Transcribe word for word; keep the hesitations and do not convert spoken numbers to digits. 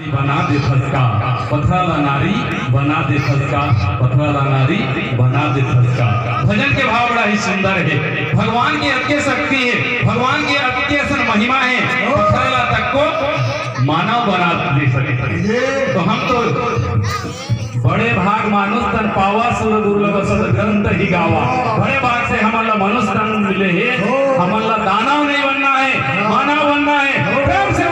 बना देथस का पथरा ला नारी, बना देथस का पथरा ला नारी, बना देथस का। भजन के भाव बड़ा ही सुंदर हे। भगवान के अतके शक्ति हे, भगवान के अतके असन महिमा हे, पथरा ला तक को मानव बना दे सकत हे। तो हम तो बड़े भाग मानुष तन पावा, सुर दुर्लभ सत ग्रंथ ही गावा। बड़े भाग से हमन ला मनुष्य तन मिले हे, हमन ला दानव नहीं बनना हे, मानव बनना हे। प्रेम से